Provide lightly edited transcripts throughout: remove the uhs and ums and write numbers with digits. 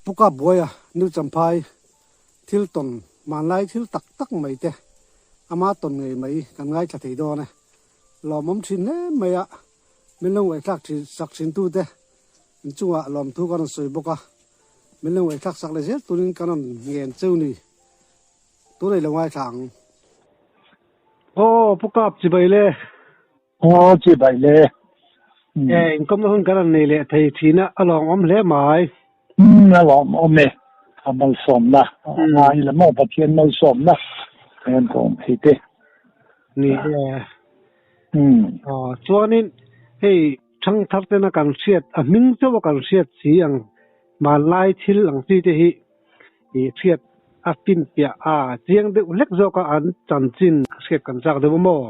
Pu Kap Buaia New Champhai thil tawn hmanlai thil tak tak mai te ama tawn ngei mai kan ngaithla thei dawn e. Lawmawm thin hle mai a, min lo ngaihthlak thin sak thin tute inchungah lawmthu kan rawn sawi bawk a, min lo ngaihthlak sak leh zel turin kan rawn ngen cheu ni. Tunah i lo ngaithla ang. Aw Pu Kap chibai le. Aw chibai le. E inkawmna hun kan rawn nei leh thei thin a, a lawmawm hle mai. Umm a lawmawm e, a malsawmna ngai la maw Pathian malsawmna kan kawm thei te. Ni e. Aw chuanin hei thangthar tena kan hriat a hming chauh a kan hriat si ang hmanlai thil ang chi te hi i hriat a finpiah a chiang deuh hlek zawk a an chanchin hriat kan chak deuh a maw?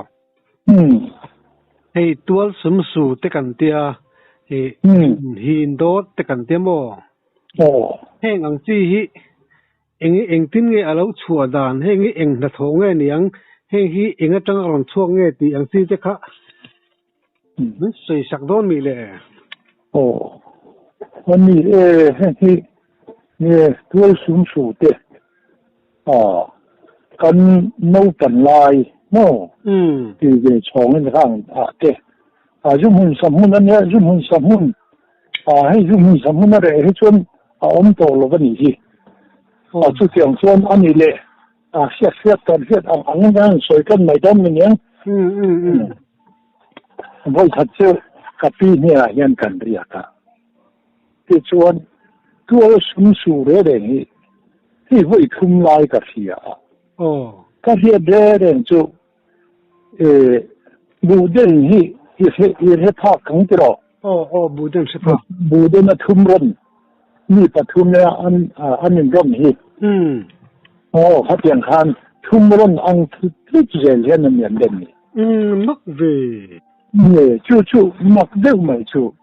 Hei tual sum su te kan tia i hin dawt te kan tia maw? Heng ang chi hi eng engtin nge a lo chhuah dan heng hi eng hnathawh nge niang heng hi eng atanga rawn chhuak nge tih ang chi te kha Min sawi sak dawn mi le? Aw, a ni e, heng hi nge tual sum su te a kan naupan lai maw ti ve chhawngin kha ang ah te a zu hmun sa hmun a nia, zu hmun sa hmun a hei zu hmun sa hmun a reh hi chuan a awm tawh lo a nih hi. A chutiang chuan a ni le a hriat hriat kan hriat ang angin kan han sawi tlat mai dawn mi niang. Vawikhat chu ka pi hnenah hian kan riak a, tichuan tual sum su re reng hi hei vawi thum lai ka hria a, ka hriat re reng chu Buhden hi i hre phak ang tiraw? Aw aw Buhden hre phak. Buhden a thum rawn mi pathum leh an in rawn hi. Aw khatiang khan thum rawn ang tlut tlut zel hian a nian den ni. Umm mak ve. Nge chu chu mak deuh mai chu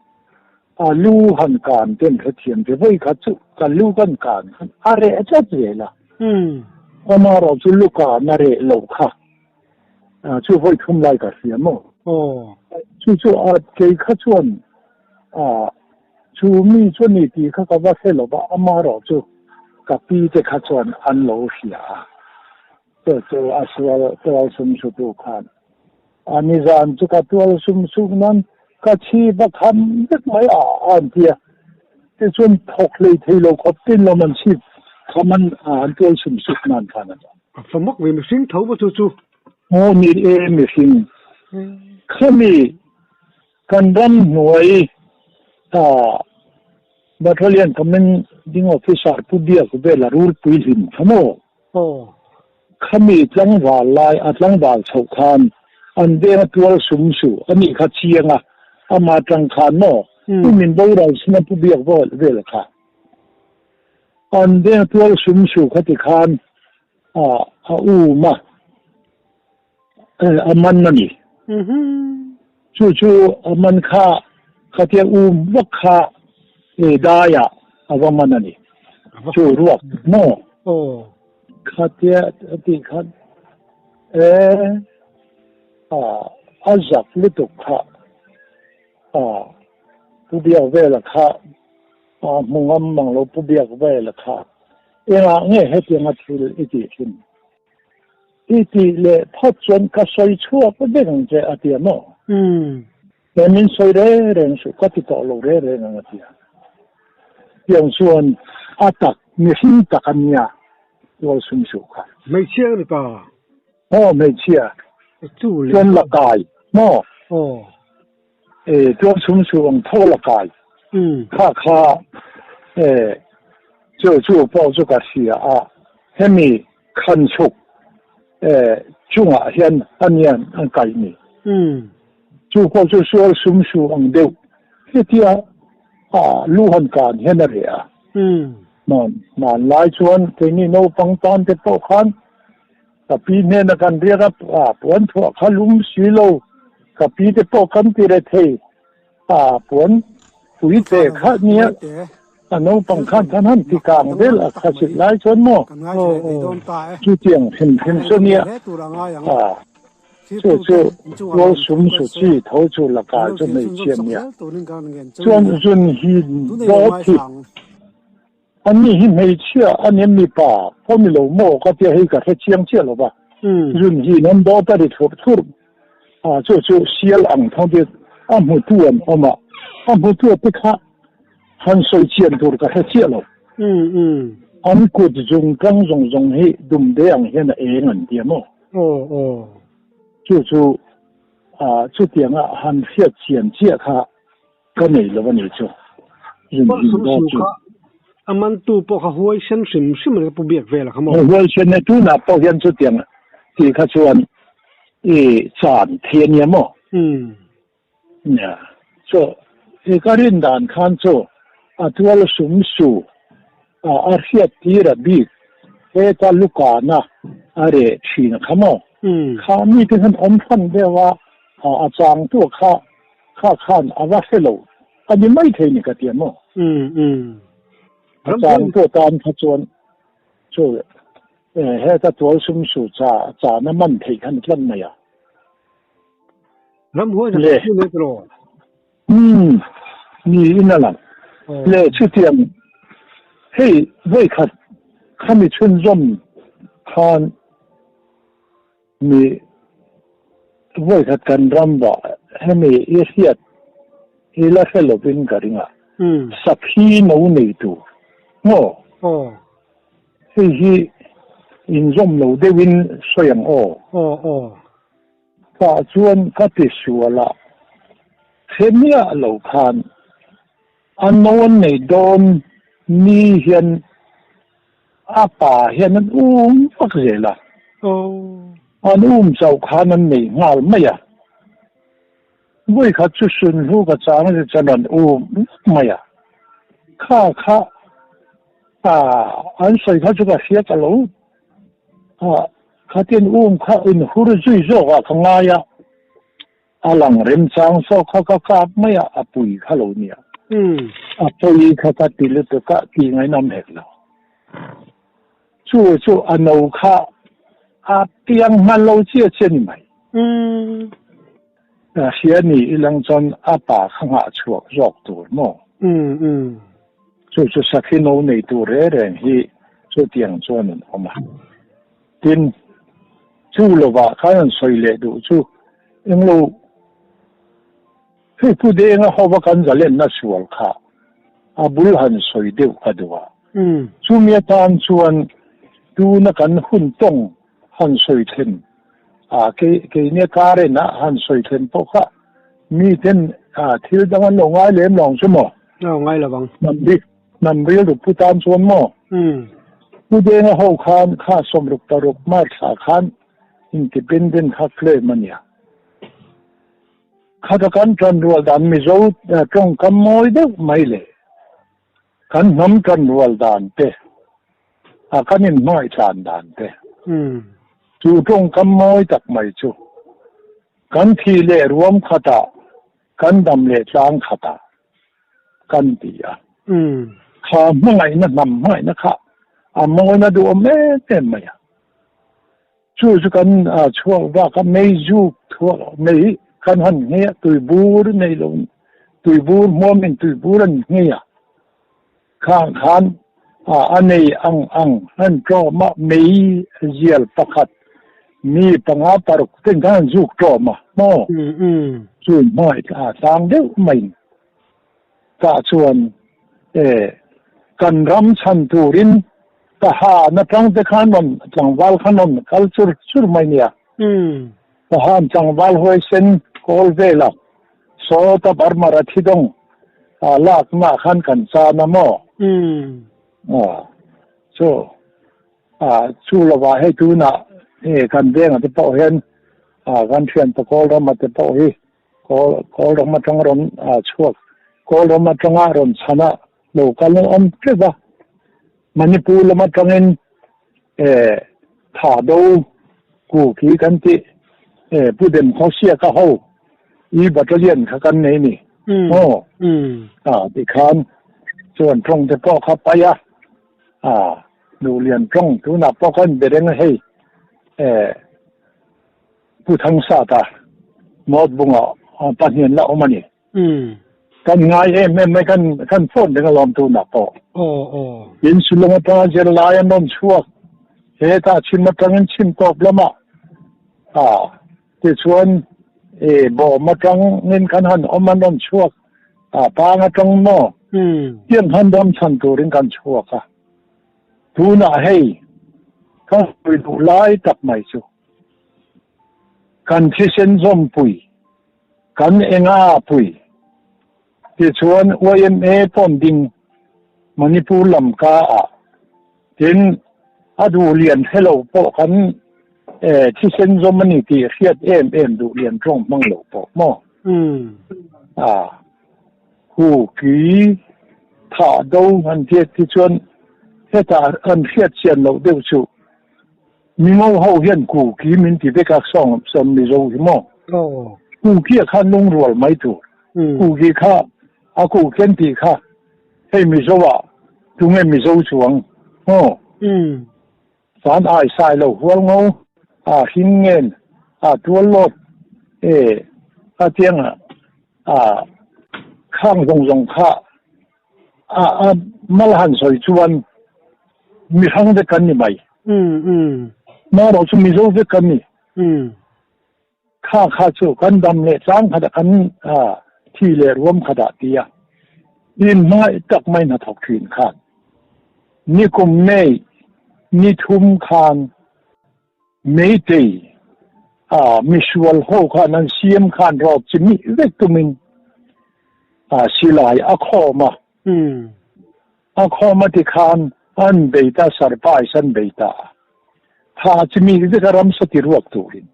a lu han kan ten hrethiam ve vawi khat chu ka lu kan kan khan a reh tlat zel a. Amaherawh chu lu kan a reh lo kha chu vawi thum lai ka hria maw. Chu chu a kei kha chuan a chu mi chu ni tih kha ka va hre lo va, amaherawh chu ka pi te kha chuan an lo hria a. Chu chu a sual tual sum sutu khan a nizan chu ka tual sum suk nan ka chhip a kham vek mai a an ti a. Tichuan thawk hlei thei lo khawp tin lo man chhip kham an an tual sum suk nan khan a ni. A fa mak ve mihring tho va chu chu. Aw ni e mihring. Khami kan ram hnuai ah Battalion Commanding Officer Pu Biak Vela rulpui hlim kha maw? Aw. Khami tlangval lai a tlangval chhoh khan an veng a tual sum su a nih kha chiang a, ama tang khan maw Pu min boral sin a Pu Biak vel kha an veng a tual sum su kha ti khan a a um a, a man a ni. Chu chu a man kha khatia um vak kha daiah a va man a ni. Chu ruak maw? Khatia a tih khan e a zak lutuk kha a Pu Biak Vela kha a hmu ngam mang lo Pu Biak Vela kha engah nge hetianga thil i tih thin? I tih leh phawt chuan ka sawi chhuak vek ang che a ti a maw? He min sawi reng reng suh, ka ti tawh lo reng reng ang a ti a. Tiang chuan a tak, mihring tak a nia, tual sum suh kha. Hmeichhia nge mipa? Aw hmeichhia. Chuan la kai maw? Aw. E tual sum suh ang tho la kai. Kha kha e chu chu pawh chu ka hria a, hemi Khan chhuk chungah hian a nian an kai ni. Chu pawh chu sual sum su ang deuh hetia a lu han kan hian a reh a. Hman lai chuan keini naupang tan te pawh khan ka pi hnena kan riak a, puan thuah kha lum si lo, ka pi te pawh kan ti re thei. A puan pui te kha nia a naupang khan khan han ti kang vel a kha chilh lai chuan maw chutiang hrim hrim chu nia a chu chu tual sum su chi tho chu la kai chu hmeichhia nia chuan zun hi dawt hi. Anni hi hmeichhia a ni mipa pawh ni lo maw ka tia hei ka hre chiang chiah lo va. Zun hi an dawt a ri thurh thurh a, chu chu sial ang thawng te a hmutu an awm a, a hmutu te kha han sawi chian tur ka hre chiah lo. An kut zung tang zawng zawng hi dumde ang hian a eng an tia maw? Chu chu chutianga han hriat chian chiah kha Ka nei lo a ni chu. Rinhim dawt chu. A mantu pawh kha huaisen hrim hrim a ni ka pu biak vel a kha maw? Huaisen e, tunah pawh hian chutiang tih kha chuan i chan thei a nia maw? Nia, chu i ka rin dan khan chu a tual sum su a a hriat tir a bik heta lukana a reh thin a kha maw? Kha mite hian awm hran deuh a, a changtu kha Kha khan a va hre lo a ni mai thei ni ka ti a maw? A chang pawh tan kha chuan chu heta tual sum su cha chana man theih kha ni tlat mai a. Ramhuai na chu ne tiraw? Umm ni in a lang. Le chutiang hei vawikhat khami chhunzawm khan Mi vawikhat kan ram vah hemi i hriat i la hre lovin ka ring a, sakhi no nei tur maw? Hei hi inzawm lo deuhin sawi ang aw. Tah chuan ka ti sual a, hre miah lo khan a no an nei dawn ni hian A pa hian an um vak zel a, an um chauh khan an nei nghal mai a. Vawikhat chu Sunhlu ka chang zet chuan an um vak mai a, kha kha an sawi kha chu ka hria ta lo, khatin um kha inhur zui zawk ah ka ngai a. A lang remchang saw kha ka kap mai a, a pui kha lo nia. A pawi kha ka ti lutuk a, tih ngaihnawm hek lo. Chu chu a no kha a piang hman lo chiah chiah ni mai. A hria ni ilang chuan a pa kha nghah chhuak zawk tur maw? Chu chu sakhi no nei tur reng reng hi chutiang chuan an awm a. Tin, chu lovah khan an sawi leh duh chu englo hei Pu Denga hova kan zalenna sual kha a bul han sawi deuh ka duh a. Chumi atan chuan tuna kan hun tawng han sawi thlen a, keini a karen a han sawi thlen pawh kha miten thil dang an lo ngai lem lo ang chu maw? Lo ngai lo ang. Hnam rilru pu tan chuan maw? Pu Denga ho khan kha 66 March ah khan independent kha claim a nia. Khata kan tan rual dan Mizo tawngkam mawi deuh mai leh kan hnam tan rual dan te a kan inhmangaih tlan dan te chu tawngkam mawi tak mai chu kan thi leh ruam khatah kan dam leh tlang khatah kan ti a. Kha hmangaihna hnam hmangaihna kha a mawina duhawm em em mai a. Chu chu kan chhuak vak a, mei zuk thuak mei kan han nghei a, tuibur nei lo tuibur hmuamin tuibur an nghei a. Khang khan a nei ang ang an tlawm a, mei zial pakhat mi panga paruk ten khan an zuk tlawm a maw? Chu hmangaih a tlang deuh maiin tah chuan e kan ram chhan turin ka ha na tang te khan rawn tlangval khan rawn kal chur chur mai nia. Ka han tlangval huaisen kawl vela Sawta Burma Rathidawng a lakna khan kan chan a maw? Chu chu lovah hei tunah hei kan vengah te pawh hian kan thianpa kawl rama te pawh hi kawl kawl ram atanga rawn chhuak kawl ram atanga rawn chhan a lo kal an awm tep a Manipur lam atangin Tha do ku khi kan tih Pu Dem Khawsiaka ho i battalion kha kan nei ni maw? Tikhan chuan tawng te pawh kha pai a, Duhlian tawng tunah pawh khan be reng a hei Pu Thangsata Mawtbunga pahnian la awm a ni. Kan ngai em em mai kan phone reng alawm tunah pawh. Aw aw. Tin Shillong atanga zirlai an rawn chhuak hetah chhim atangin chhim tawp lamah ah tichuan e bawm atangin kan han awm an rawn chhuak ah pang atang maw tiang han ram chhan turin kan chhuak a tunah hei ka sawi duh lai tak mai chu kan thisen zawmpui kan enga pui Tichuan YMA pawn ding Manipur lam ka ah tin a duh lian hrelo pawh kan thisen zawm a ni tih hriat em em duh lian tawng hmang lo pawh maw? A hu ki thah do han tiat tichuan hetah an hriat chian loh deuh chu Mingo ho hian Kuki min ti vek a, sawng sawm Mizo hi maw? Kuki ah khan lungrual mai tur. Kuki kha a Kuki an tih kha hei Mizo ah tunge Mizo chuang maw? Van ai sai lo hual ngo a hring ngen a tual lawt e a tiang a khang zawng zawng kha a a mal han sawi chuan mi hrang vek kan ni mai. Marawh chu Mizo vek kan ni. Kha kha chu kan dam leh tlang khatah kan thi leh ruam khatah tia in hmangaih tak mai hnathawk thin khan nikum May ni thum khan Meitei a misual ho khan an siam khan rawt chi mih vek tumin a silai a khawm a. A khawm a ti khan an bei ta surprise an bei ta a. Tha chi mih vek a ramsa ti ruak turin.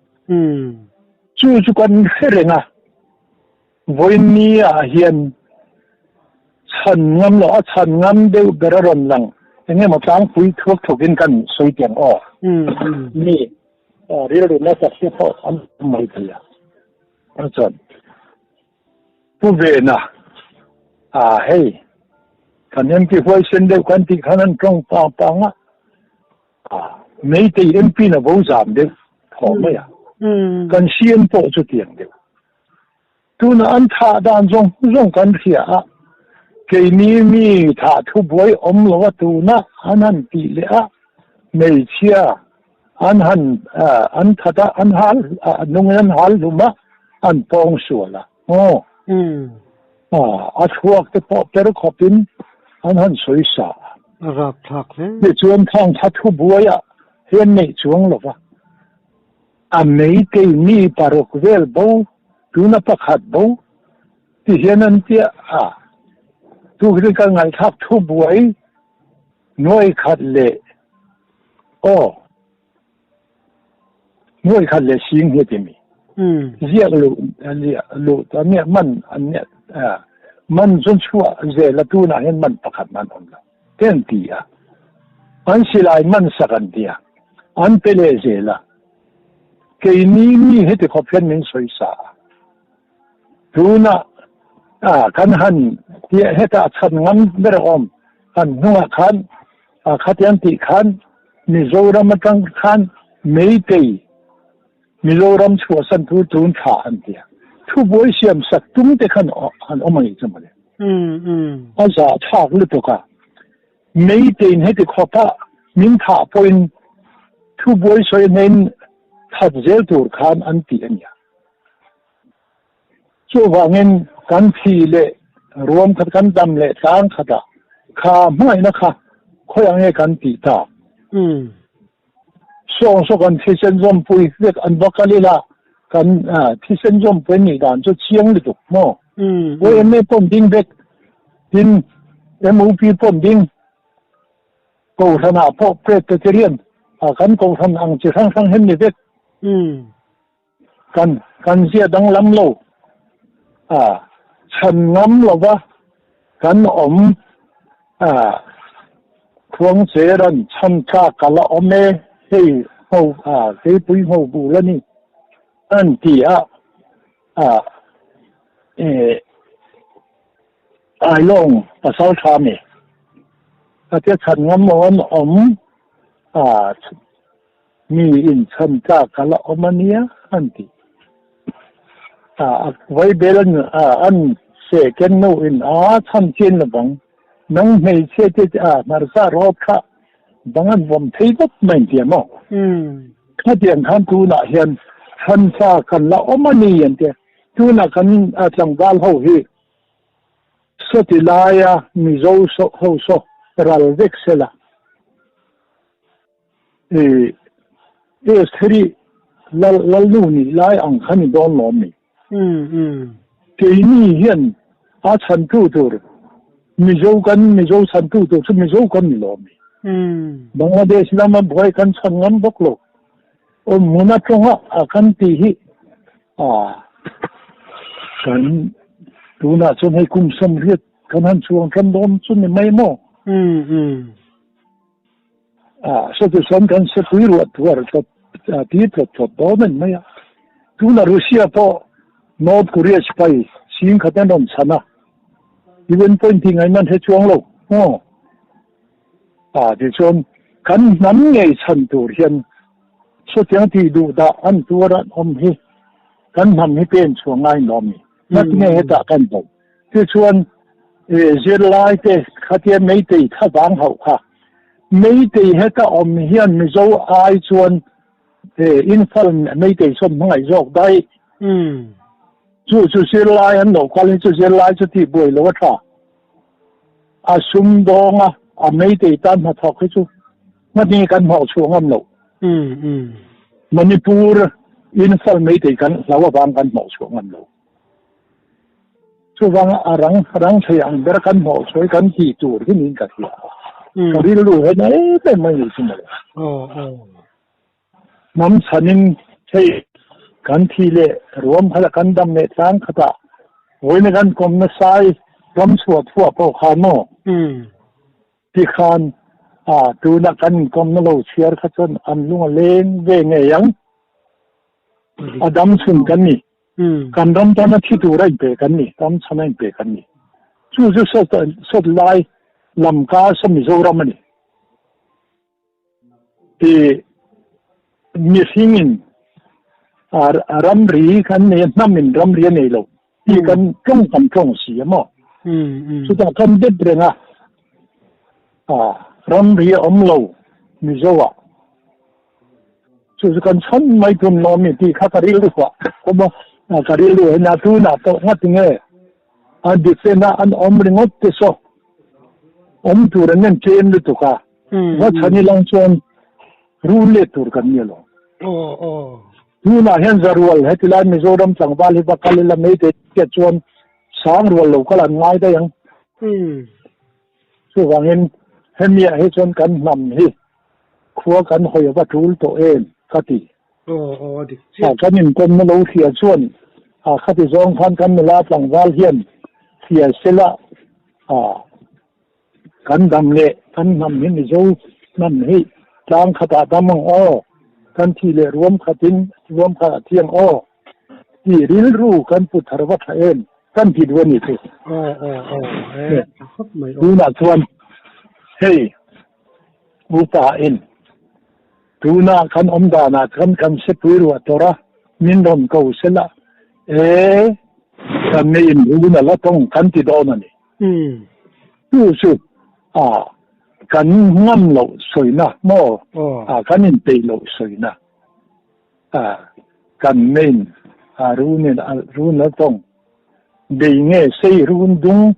Chu chu kan hre reng a. Vawiin ni ah hian chhan ngam loh a chhan ngam deuh ber a rawn lang eng emaw tlangpui thuak thuakin kan sawi tiang aw mi rilru nasa te pawh an awm mai thei a a chuan Pu Vena a hei kan MP huaisen deuh kan tih khan an tawng pang pang a Meitei MP na vo zam deuh thaw mai a kan CM pawh chu tiang deuh. Tunah an thah dan zawng zawng kan hria a, keini mi thah thu buai awm lo a tunah an han tih leh a, hmeichhia an han an that a, an hal nungin an hal hlum a, an pawng sual a, aw a thluak te pawh per khawpin an han sawi sa a. A rapthlak hle. Tichuan thangtha thu buaiah hian neih chuang lo va. A meitei mi paruk vel bo, tuna pakhat bo ti hian an tia a, tuktin ka ngaihthlak thu buai nuai khat leh aw nuai khat leh sing hi ti mi ziak luh luh ta nia man an nia man chun chhuah zel a tunah hian man pakhat man awm lo. Te an ti a, an silai man sak an ti a, an pe leh zel a. Keini mi heti khawp hian min sawi sa a, tunah kan han tia hetah chhan ngam ber a awm, an hnungah khan khati an tih khan Mizoram atang khan Meitei Mizoram chhuahsan thu tun thla an ti a, thubuai siam sak tum te khan han awm a nih chu mawle. A zah thlak lutuk a, Meitein heti khawpa min thah pawhin thubuai sawi hnein that zel tur khan an ti a nia. Chuvangin kan thi leh ruam khat kan dam leh tlang khatah kha hmangaihna kha khawiah nge kan tih tak? Sawng saw kan thisen zawmpui vek an va kal ila kan thisen zawmpui nih dan chu chiang lutuk maw? YMA pawn ding vek tin MUP pawn ding Kohhranah pawh Presbyterian kan Kohhran ang chi hrang hrang hian ni vek. Kan kan zia danglam lo a, chhan ngam lova kan awm a, Khuangcheran chhan tlak ka la awm e, hei ho a, keipui ho bul a ni an ti a, a e Ailawng pasal tha mi a tia chhan ngam lo an awm a. Mi in chhan tlak a la awm a nia an ti. A vaibel an an seh ken nu in a chhan chin lovang. Nang hmeichhia te a hmarcha rawt kha bang an vawm thei vek mai an ti a maw? Khatiang khan tunah hian thlansa kan la awm a ni an ti a, tunah kan tlangval ho hi sawti laia Mizo ho saw ral vek sela i Estheri lal lalnu nih lai ang kha ni dawn lawm ni? Keini hian a chhantu tur Mizo kan Mizo chhantu tur chu Mizo kan ni lawm ni? Bangladesh lama buai kan chhan ngam bawk lo. Awm hmun aṭawnga a kan tih hi a kan tunah chuan hei kum 80 kan han chuang ṭan dawn chu ni mai maw? A sawti chuan kan sepui ruah tuar tlawt tir tlawt tlawt dawn a ni mai a. Tuna Russia pawh North Korea sipai sing khat an rawn chhan a, UN point tih ngaihna an hre chuang lo maw? A tichuan kan hnam ngei chhan tur hian sawtiang tih duh dah an tuar an awm hi kan hnam hi pen chhuah ngai lawm ni? Ngatinge hetah kan bo? Tichuan, zirlai te khatia Meitei thlavang hauh kha, Meitei heta awm hian Mizo ai chuan Imphal Meitei sawn hmangaih zawk daih. Chu chu zirlai an lo kal hi chu zirlai chu tih buai lo a tha. A sumdawng a, a Meitei tan hnathawk hi chu hmahni kan hnawh chhuah ngam lo. Manipur Imphal Meitei kan hlau avang kan hnawh chhuah ngam lo. Chuvanga a rang rang thei ang ber kan hnawh sawi kan tih tur hi niin ka hria a. Ka rilru hian em em mai ni chu mawle. Hnam chhanin hei kan thi leh ruam khatah kan dam leh tlang khatah vawiina kan kawm nasai ram chhuah thuah pawh khan maw tikhan a tuna kan inkawmna lo chhiar kha chuan an lung a leng ve ngei ang. A dam chhun kan ni. Kan ram tana thi tura inpe kan ni, ram chhana inpe kan ni. Chu chu sawt lai Lamka saw Mizoram a ni. Ti mihringin ramri kan nei a, hnamin ramri a nei lo tih kan tawng kan tawng si a maw? Chutah kan dep reng a, ramri a awm lo Mizo-ah. Chu chu kan chhan mai tum lo ami tih kha ka rilru huah awm a, ka rilru hian a tunah pawh ngati nge a defend a an awm ringawt te saw awm tur an en tlem lutuk a, va chhan ilang chuan rul let tur kan ni alawm. Tunah hian Zarual heti lai Mizoram tlangval hi va kal ila Meitei te chuan sang rual lo kal an ngai daih ang. Chuvangin hemiah hi chuan kan hnam hi khua kan hawi ava tul tawh em ka ti. Aw aw a dik chiah. Kan inkawmna lo hria chuan a khati zawng khan kan nula tlangval hian hria sela a kan dam leh kan hnam hi Mizo hnam hi tlang khatah dam ang aw, kan thi leh ruam khatin ruam khat a thiang aw tih rilru kan put thar va tha em. Kan ti duh a ni chu. Aw aw aw e tha khawp mai aw. Tunah chuan hei upa in tuna kan awm danah chuan kan sepui ruah tawrh a, min rawn ko sela e kan nei in run a la tawng kan ti dawn a ni. Chu chu a kan ngam loh sawina maw a kan inpeih loh sawina. A kan main a run in a run a tawng bei nge sei run dung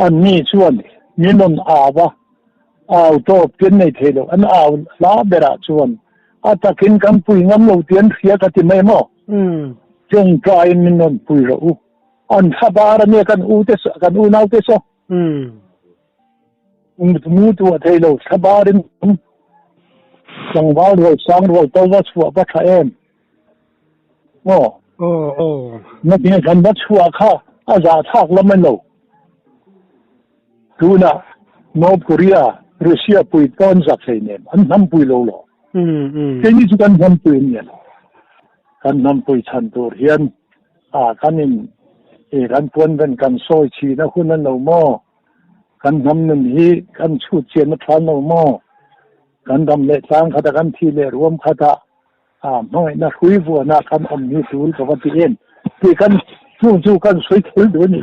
an ni chuan min rawn au a, au tawp tian nei thei lo an au hla berah chuan a takin kan pui ngam lo tian hria ka ti mai maw? Tawngtaiin min rawn pui rawh u, an thla bar ania kan u te kan unau te saw Mu tuah thei lo thla barin tlangval rual sang rual to va chhuah va tha em maw? Aw aw. Nakin kan va chhuah kha a zah thlak lam a lo. Tunah North Korea, Russia pui pawn zak hlei nem an hnam pui lo lo. Keini chu kan hnam pui an ni lo. Kan hnam pui chhan tur hian a kan in kan puanven kan sawi chhin a hun a lo maw? Kan hnam nun hi kan chhut chian a than lo maw? Kan dam leh tlang khat a kan thi leh ruam khat ah hmangaihna hrui vuan ah kan awm hi tul ka va ti em tih kan chu chu kan sawi thul duh a ni.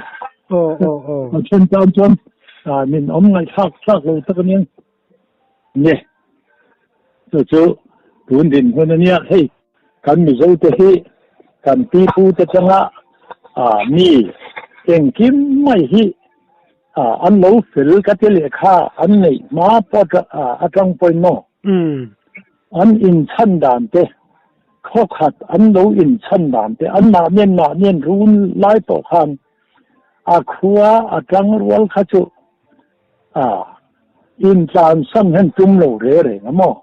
Aw aw aw. A then tan chuan A nin awm ngaihthlak tlak lo tak aniang nge chu chu tun dinhmun ania hei kan Mizo te hi kan pi pu te changa a mi engkim mai hi a an lo fel ka ti lehkha an neih hma pawh atang pawhin maw an inchhan dan te khawkhat an lo inchhan dan te an mahni an mahni an run lai pawh khan A khua a tang rual kha chu a intlansan hian tum lo re reng a maw?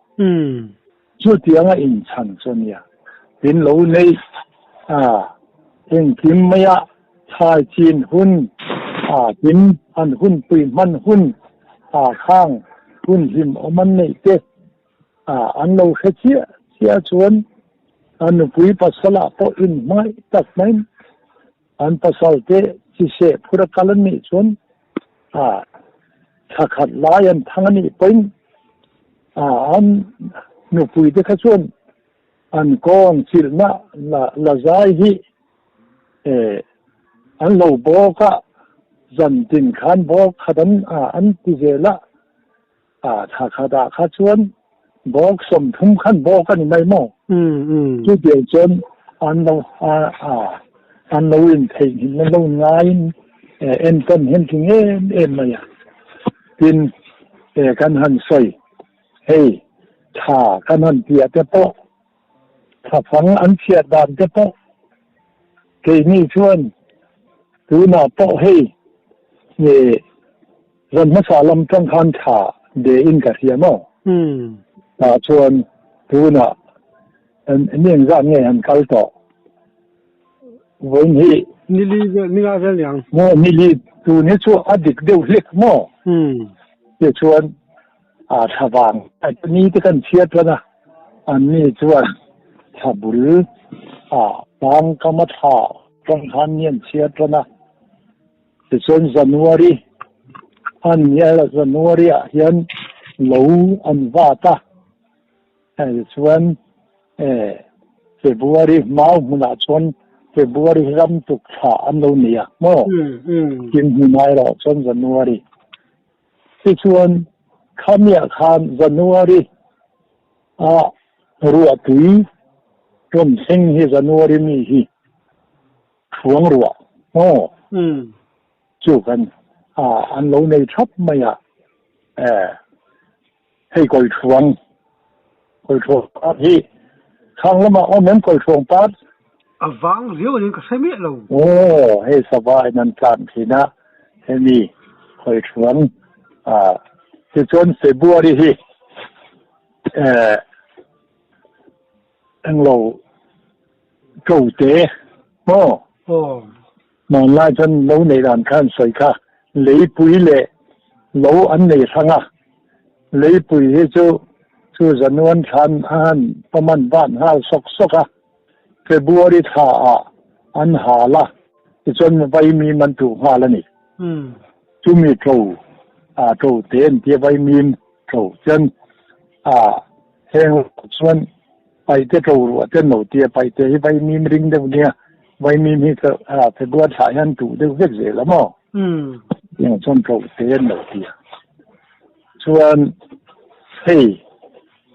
Chutianga inchhan chu a nia. Tin lo nei a engkim maia thlai chin hun a tin an hunpui hman hun a khang hun hlim awm an neih te a an lo hre chiah chiah chuan a nupui pasalah pawh inhmangaih tak maiin An pasal te chiseh phur a kal an nih chuan a thla khat lai an thang a nih pawhin a an nupui te kha chuan an kawng chilhna la la zai hi eh an lo bawk a, zan tin khan bawk khat an a an ti zel a, a thla khat ah kha chuan bawk 30 khan bawk a ni mai maw? Chutiang chuan an lo a a an lo intheihnghilh na lo ngaiin enkawn hian ti em em mai a. Tin, kan han sawi hei tha kan han tih te pawh thlafang an chhiat dan te pawh keini chuan tunah pawh hei Zan hmasa lam tang khan tha ve in ka hria maw? Tah chuan tunah ni engzat nge han kal tawh? Vawiin hi. Ni li vel, ni nga vel niang. Maw ni li tun hi chu a dik deuh hlek maw? Tichuan a thla vang ni te kan chhiat tan a, an ni chuan thla bul a tang kam a thla tang khan ni an chhiat tan a. Tichuan January an nia la January ah hian lo an vat a, tichuan February mau hmunah chuan February hi ram tuk thla an lo nei a maw? Tin hmunah erawh chuan January. Tichuan khamiah khan January ah ruahtui rawn thleng hi January mi hi Thuang ruah maw? Chu kan an lo nei thap mai a, hei kawi thuang, kawi thuang pat hi khang lamah awm em kawi thuang pat? A vang riau anin ka hre miah lo. Aw, hei sava in an tlan thin a, hemi kawi thuang tichuan February hi englo Ko te maw? Aw. Hmanlai chuan lo neih dan kha an sawi kha, leipui leh lo an nei hrang a, leipui hi chu chu Januan thlan a han pawm an van nghal sawk sawk a, February thla ah an hal a, tichuan vaimim an tuh nghal a ni. Chumi ṭo, a ṭo te an tia vaimim ṭo chuan a heng chuan Paite ṭo ruah te no tia paite hi vaimim ring deuh nia, vaimim hi February thlah hian tuh deuh vek zel a maw? Tiang chuan ṭo te an lo tia. Chuan hei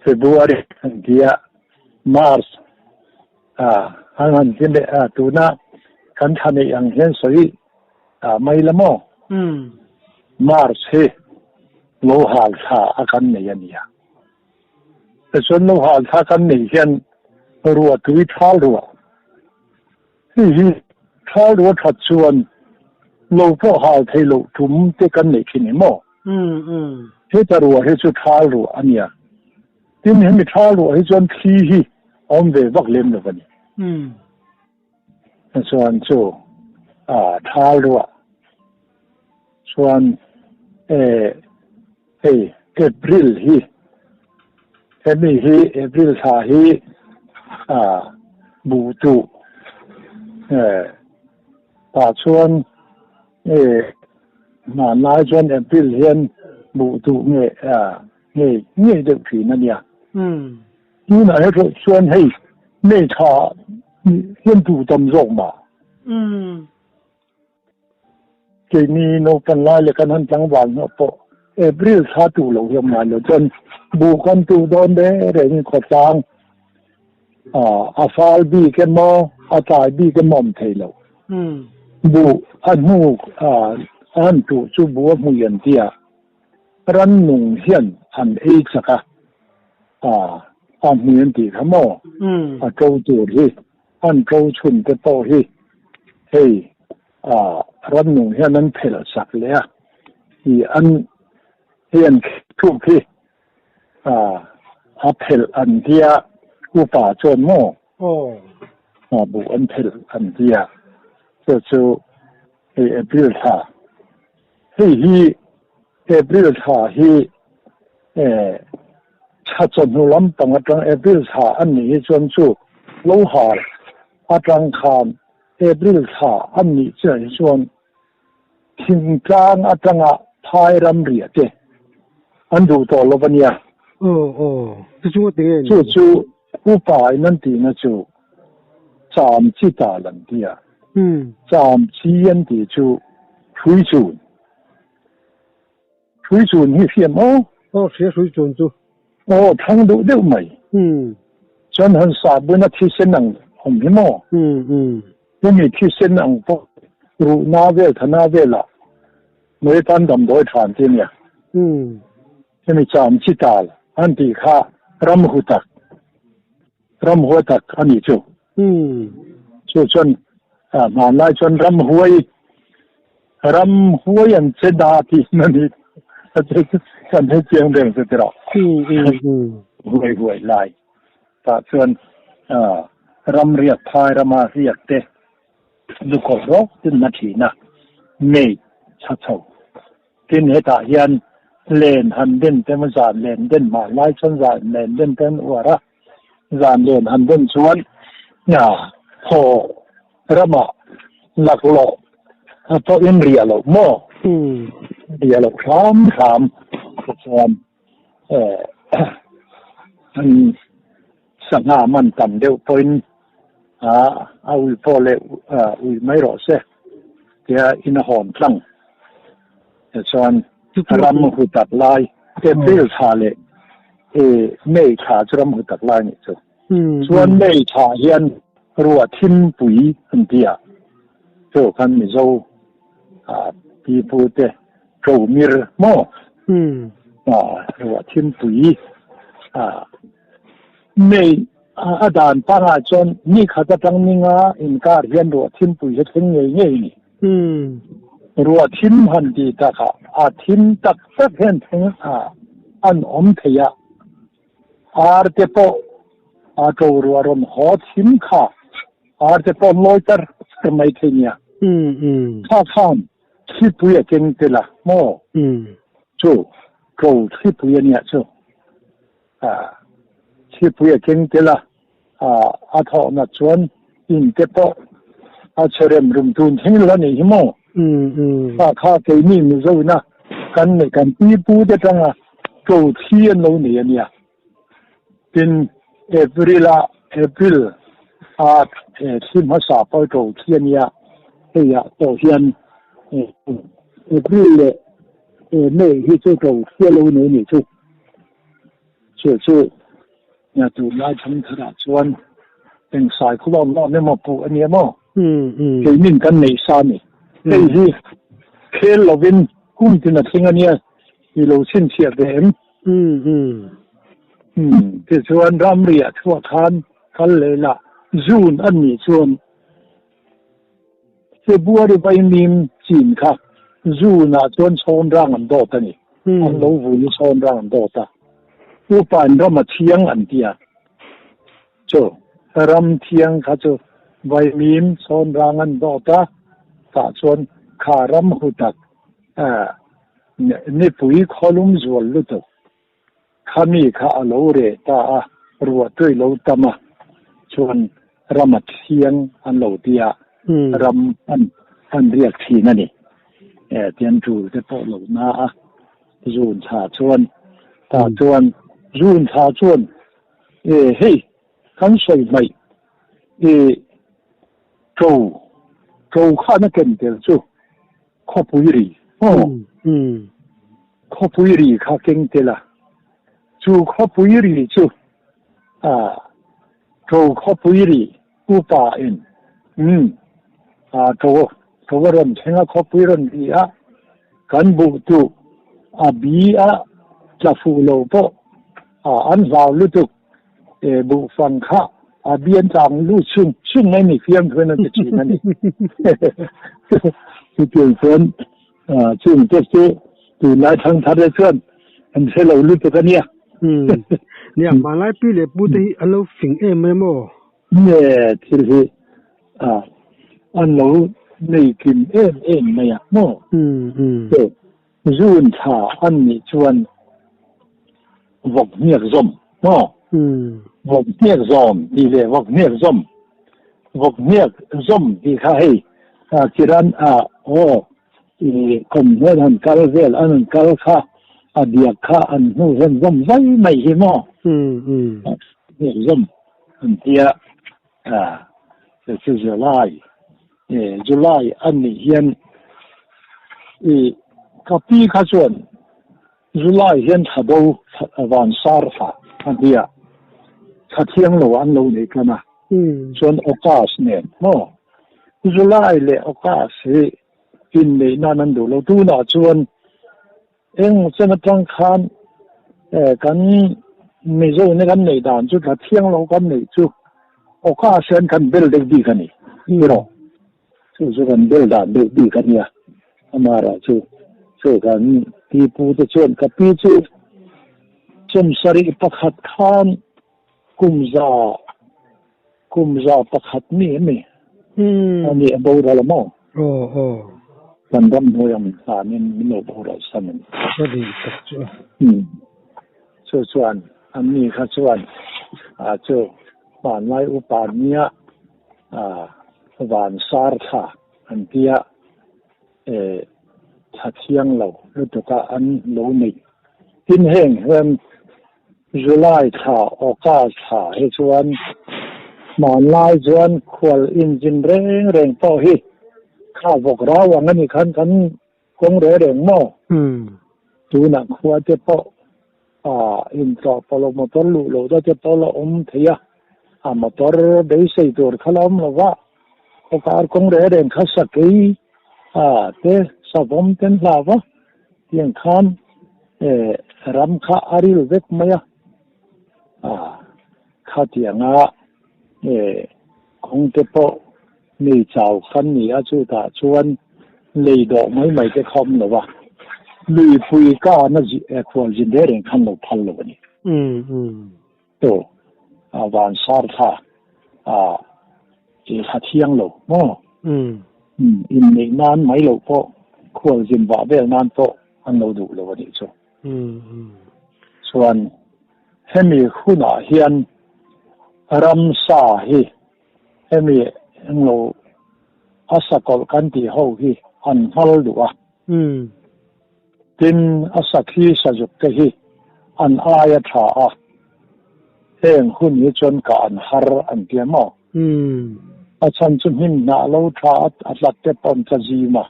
February an tia March an han ti leh a, tuna kan thla neih ang hian sawi mai la maw? March hi lo hal thla a kan nei a nia. Tichuan lo hal thla kan neih hian ruah tui thal ruah hei hi thal ruah that chuan lo pawh hal thei loh tum te kan neih thin hi maw? Heta ruah hi chu thal ruah a nia. Tin hemi thal ruah hi chuan thli hi a awm ve vak lem lo a ni. Chuan chu thal ruah chuan Hei April hi hemi hi April thla hi ah buh tuh eh tah chuan eh hmanlai chuan April hian buh tuh nge ah ngei ngei deuh thin a nia. Tunah erawh chuan hei May thla hian tuh tam zawk mah. Keini naupan lai leh kan han tlangval hnawh pawh April thla tu lo hi a awm ngai lo. Chuan buh kan tuh dawn reng rengin khawtlang a fal bik emaw a tlai bik emaw awm thei lo. Buh a hnu a han tuh chu buh a hmui an ti a, rannung hian an ei chak a, a hmui an tih kha maw a to tur hi an to chhun te pawh hi hei A rannung hian an phelh sak leh a, i an hei an thluk hi a a phelh an tia upa chuan maw a buh an phelh an tia chu chu hei April thla hei hi April thla hi e thla chawhnu lampang atang April thla an nih hi chuan chu lo hal atang khan April thla an nih chiah hi chuan thingtlang atanga phai ram riah te an duh tawh lo a nia. Aw aw, chu chu ngawt enge ni? Chu chu upa in an tihna chu cham chi tal an ti a. Cham chi an tih chu hrui chun. Hrui chun hi hriam aw. Aw hria hrui chun chu. Aw thang deuh deuh mai. Chuan han sahbun a thisen ang awm hi maw? Hemi thisen ang pawh ruhna vel thana velah mai tan damdawi tha an ti ania. Hemi cham chi tal an tih kha ramhu tak, ramhua tak a nih chu. Chu chuan hmanlai chuan ramhuai Ramhuai an che da tih na ni kan hre chiang reng chu tiraw. Huai huai lai tah chuan ramriak phai rama riak te lukawlh rawk tin na thin a, mei chha chho. Tin hetah hian len han den te emaw zan len den mah lai chuan zan len den te an uar a, zan len han den chuan thaw ramah laklawh pawhin riah loh maw? Riah loh hram hram chuan an sangha man tam deuh pawhin a ui pawh leh ui mai rawh se tia in a hawn tlang. Tichuan ram hu tak lai April thla leh May thla chu ram hu tak lai nih chu. Chuan May thla hian ruah thim pui an ti a, chu khan Mizo pi pu te ṭomir maw ruah thim pui May a dan pangah chuan ni khat atang ninga inkar hian ruah thim pui hi thleng ngei ngei a ni. Ruah thim han ti takah a thim tak tak hian thleng an awm thei a, ar te pawh a to ruah rawn haw thim kha ar te pawh an lawi tar tar mai thei nia. Kha khan thlipui a keng tel a maw? Chu to thlipui a nia chu. Thlipui a keng tel a, a thawhna chuan in te pawh a chhe rem rum tun thleng lo a nih hi maw? Kha kha keini Mizoina kan neih kan pi pu te tanga to thli an lo nei a nia. Tin, April a April a thli hmasa pawh to thli a nia, hei ah tawh hian April leh May hi chu to thli a lo nei a nih chu. Chu chu nia tunlai thangtharah chuan eng sai khaw lawm lawm emaw puh a nia maw? Keinin kan neih sa a ni. Hei hi khel lovin kum tin a thleng a nia i lo chhinchhiah ve em? Tichuan ramriah chhuah khan kal leh lah June a nih chuan February vaimim chin kha June ah chuan chhawn rang an dawt a ni. An lo vui chhawn rang an dawt a. Upa in ram a thiang an ti a. Chu ram thiang kha chu vaimim chhawn rang an dawt a, tah chuan kha ram hu tak nipui khawlum zual lutuk Khami kha a lo reh ta a, ruahtui lo tam a, chuan ram a thiang an lo ti a, ram an riak thin a ni. Tian tul te pawh lo na a, zun thla chuan, tah chuan zun thla chuan e hei kan sawi hmaih e to to khan a ken tel chu. Khawpui ri maw? Khawpui ri kha keng tel a, chu khawpui ri chu ah ṭo khawpui ri upa in umm ah ṭo ṭo a rawn thleng a khawpui rawn ri a, kan buh tuh a bi a tla fuh lo pawh ah an hlau lutuk e buh fang kha a bi an tlang lut sung sung mai ni fiam chuan an ti thin a ni. Chutiang chuan chung te chu tunlai thangthar te chuan an hre lo lutuk a nia. Nia, hmanlai pi leh pu te hi an lo fing em em aw? Nge thil hi an lo nei kim em em mai a maw? Zun thla an nih chuan vawk hniak zawm maw? Vawk hniak zawm tih leh vawk hniak zawm, vawk hniak zawm tih kha hei Kiran ah aw i kawmhnuai han kal vel an han kal kha a biak kha an hnu hian zawm vai mai hi maw? Hniak zawm an tia a chu July July an nih hian i ka pi kha chuan July hian thla bo van sar thla a nia thla thiang lo an lo nei tlan a chuan August nen maw July leh August hi inneih nan an duh lo tunah chuan eng chen atang khan kan Mizo ne kan neih dan chu thla thiang lo kan neih chu August hian kan bel deuh bik a ni erawh chu chu kan bel dan deuh bik a nia amara chu chu kan pi pu te chuan ka pi chu 71 khan kum 101 mi a ni ani a boral a maw kan ram hnuai ang hlanin min lo boral san a ni chu chuan anni kha chuan chu hmanlai upa nia van sar thla an tia thla thiang lo lutuk a an lo neih tin heng hian July thla August thla hi chuan hmanlai chuan khual inzin reng reng pawh hi kha vawk rau ang a nih khan kan kawng reng reng maw? Tunah khua te pawh intlawh pawh lo motor luh loh te te pawh la awm thei a, a motor beisei tur kha la awm lo va, khawkar kawng reng reng kha sakei te savawm te an hlau va, tiang khan ram kha a ril vek mai a, khatianga kawng te pawh Nei chau khan ni a, chutah chuan lei dawh mai mai te kha awm lo a, luipui ka na khual zin reng reng khan lo phal lo a ni. Aw, a van sar thla a i thla thiang lo maw? Inneih nan mai loh pawh khual zin vah vel nan pawh an lo duh lo a nih chu. Chuan hemi hunah hian ramsa hi Hemi englo a sakawlh kan tih ho hi an nghal duh a. Tin, a sakhi sazuk te hi an aia tha a, heng hun hi chuan kah an har an ti a maw? A chhan chu hnim hnah lo tha a tlat te pawh an tla zim a.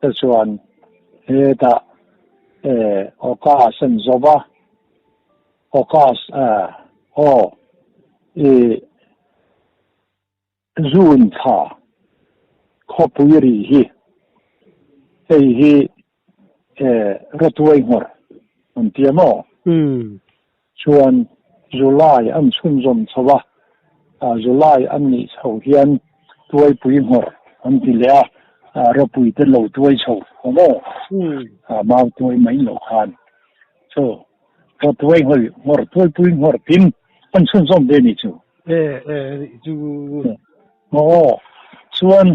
Tichuan hetah awka a sen zo va. August aw i June thla khawpui ri hi hei hi rawtuai nghawr an ti a maw? Chuan July an chhunzawm chho a, July an nih chho hian tuaipui nghawr an ti leh a, rawpui te lo tuai chho a maw? Mau tuai mai loh khan chu Rawtuai nghawr nghawr tuaipui nghawr tin an chhunzawm ve ni chu. E e nih chu. Aw chuan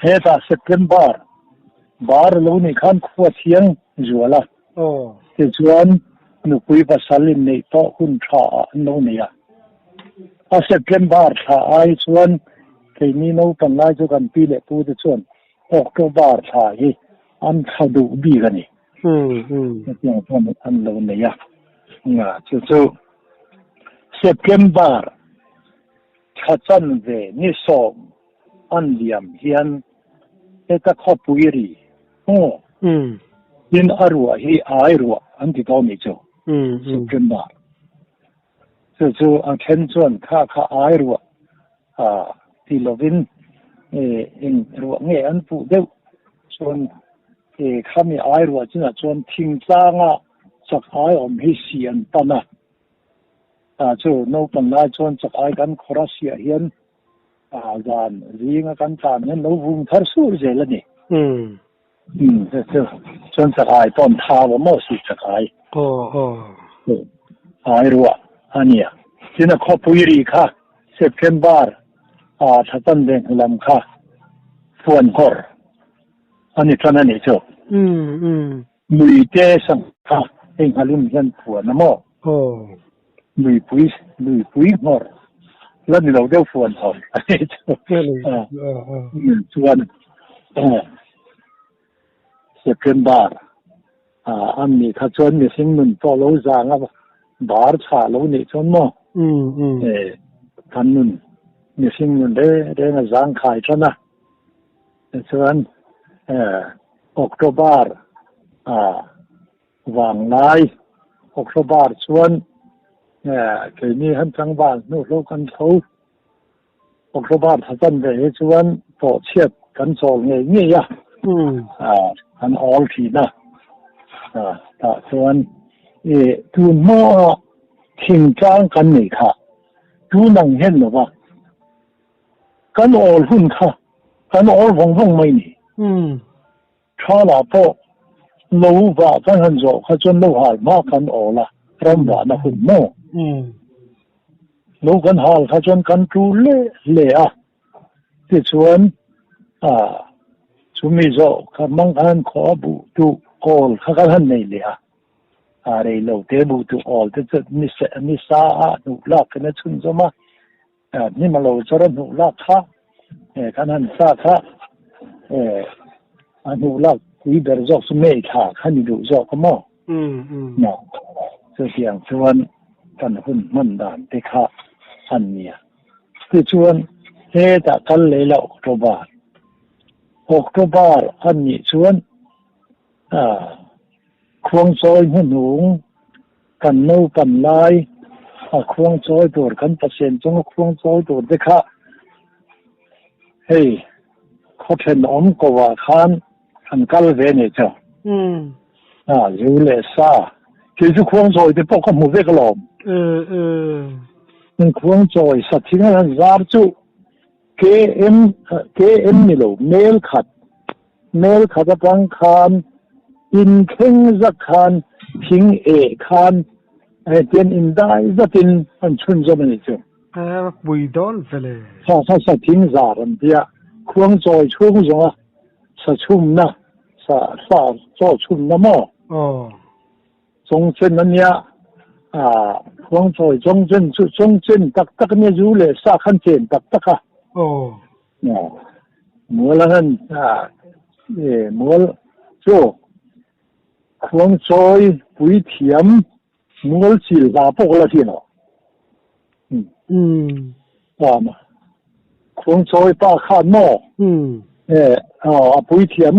hetah September bar lo nih khan khua thiang zual a. Aw. Tichuan nupui pasal inneih pawh hun tha ah an lo nei a. A September thla ai chuan keini naupang lai chu kan pi leh pu te chuan October thla hi an thla duh bik a ni. Hetiang chuan an lo nei a, chu chu September thla chanve ni 10 an liam hian Heta khawpui ri aw. Tin a ruah hi ai ruah an ti dawn nih chu September. Chu chu a then chuan kha kha ai ruah ti lovin eng ruah nge an puh deuh chuan khami ai ruah chinah chuan thingtlanga chak ai awm hi si an pan a. Chu naupang lai chuan chak ai kan khawrh a siah hian zan zinga kan tlan hian lo vung thar sur zel a ni. Chu chuan chak ai pawh an thau a maw si chak ai. Ai ruah a nia. Tin a khawpui ri kha September thla chan ve hnu lam kha fuan nghawr a ni tan a nih chu. Nuite sang kha hei nghalin hian phuan a maw? Nuipui, nuipui nghawr la ni lo deuh fuan nghawr a ni chu. Chuan September a nih kha chuan mihring nun pawh lo zang a bar chhah lo nih chuan maw? Kan nun, mihring nun reng reng a zang khai tan a. Tichuan October vanglai, October chuan keini han tlangval hnu hlo kan tho. October thla chan ve hi chuan tawhchhiat kan chawl ngei ngei a, kan awl thin a. Tah chuan tun hmaa thingtlang kan nei kha tun ang hian lo va. Kan awl hun kha kan awl vawng vawng mai ni. Tha lah pawh lo vah kan han zawh kha chuan lo hal hma kan awl a, ram vahna hun maw? Lo kan hal kha chuan kan tu leh hle a, tichuan chumi zawh kha hmang khan khaw a buh duh awl kha kan han nei leh a, a rei lo te buh duh awl te chu ni sa a hnuh lak in a chhunzawm a. Hnim a lo chawr a hnuh lak kha kan han sa kha a hnuh lak pui ber zawk chu May thla kha ni duh zawk a maw? Chutiang chuan kan hun hman dan te kha an nia. Tichuan hetah kal leh la October. October an nih chuan Khuangchawi hnuhnung kan naupan lai a khuangchawi tur kan pasien chunga khuangchawi tur te kha hei khaw thenawm ko ah khan an kal ve nih chu. A zu leh sa kei chu khuangchawi te pawh ka hmu vek alawm. Khuangchawi sa thing a han zar chu KM KM ni lo mel khat Mel khat atang khan in thleng zat khan thing eh khan hetian in dai zatin an chhunzawm a nih chu. A pui dawn fel e. Sa sa sa thing zar an tia, khuang chawi chhung zawnga sa chhumna, sa sa chaw chhumna maw? Aw. Chawngchen a nia, ah khuang chawi chawngchen chu chawngchen tak tak a nia, zu leh sa khan chen tak tak a. Aw. Mual a han mual chu khuang chawi pui thiam mual chil hla pawh la thin aw. Khuang chawi pa khan maw a pui thiam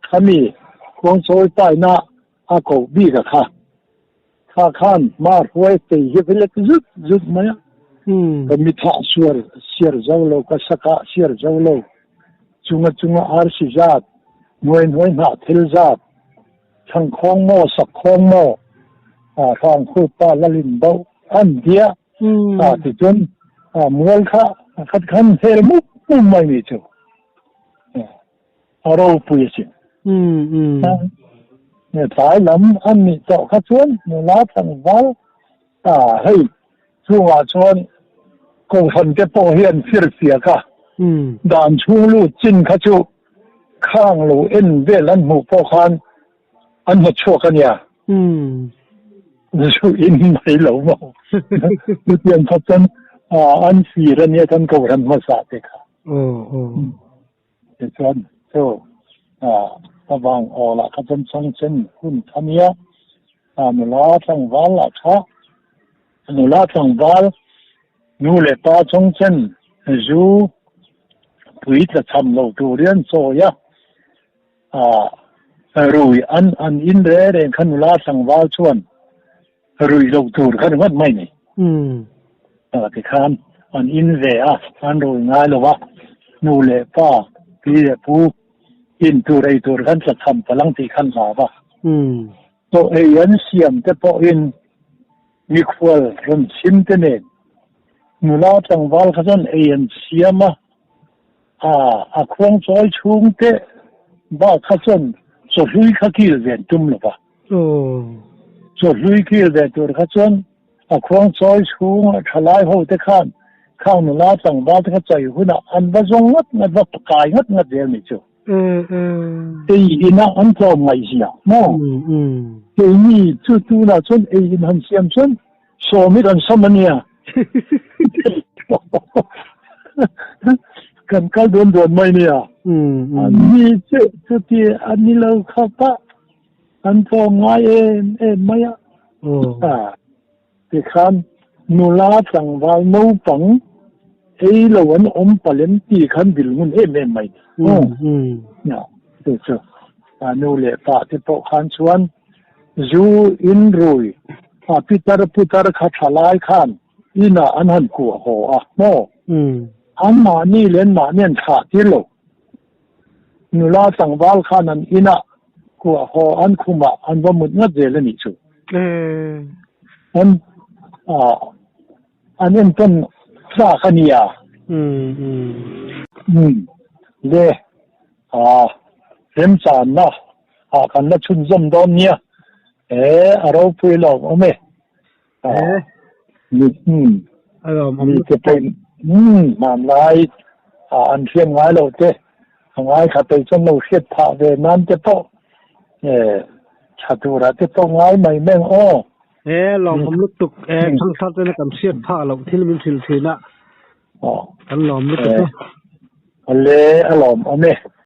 khami khuang chawi paina a koh bik a kha. Kha khan hma hruai tei hi va lek zut zut mai a. Ka mithah suar siar zo lo, ka sakah siar zo lo. Chunga chunga arsi zat, hnuai hnuai hnah thil zat, thangkhawng maw, sakkhawng maw, hrangkhut pa lalin boh an tia. Ticun mual kha khat khan hel mup mup mai mi cu. A ropui a si. Tlai lam an nih tawh kha chuan nula tlangval hei chungah chuan kohhran te pawh hi an firfiak a, dan chhung lut chin kha chu khang lo en vel an hmuh pawh khan an hmu chhuak a nia. Zu in mai lo maw? Chutiang kha chuan an fir a nia kan kohhran hmasa te kha. Tichuan chu ka vang awl ah kha chuan chawngchen hun kha nia, nula tlangval ah kha nula tlangval nu leh pa chawngchen zu Mipui tlachham lo tur hi an chawi a, ah rui an an in reng reng kha nula tlangval chuan rui lo tur kha ringawt mai ni. Tikhan an in ve a, an rui ngai lo va, nu leh pa, pi leh pu in tur ei tur khan tlachham palh ang tih khan hlau va. Chaw ei an siam te pawhin mikhual rawn chhim te nen nula tlangval kha chuan ei an siam a, a khuang chawi chhung te bak kha chuan chawhlui kha kil ve an tum lo va. Chawhlui kil ve tur kha chuan a khuang chawi chhung a thalai ho te khan khang nula tlangval te kha chai hunah an va zawng ngat ngat va kai ngat ngat zel ni chu. Ei ina an tlawm ngaih zia maw? Keini chu tunah chuan ei in han siam chuan sawm hi kan sam a nia. Kan kal duan duan mai nia. An ni chu chuti a ni lo khawp a, an tlawm ngai em em mai a. Tikhan nula tlangval naupang ei lo an awm palem tih khan vil ngun em em mai. Chu chu nu leh pa te pawh khan chuan zu in rui a pitar putar kha tha lai khan inah an han kuah haw a maw? An mahni leh an mahni an thlah tir lo. Nula tlangval khan an inah kuah haw an khumah an va mut ngat zel a nih chu. An an entawn tlak a nia. Le remchanna ah kan la chhunzawm dawn nia. E a ropui lo awm e. Mite pawhin hmanlai an hriat ngai lo te, a ngai kha tei chuan lo hriat phah ve nan te pawh tha turah te pawh ngai mai meng aw. E lawmawm lutuk e, thangthar tena kan hriat phah loh thil min hrilh thin a, kan lawm lutuk e. Ale a lawmawm e.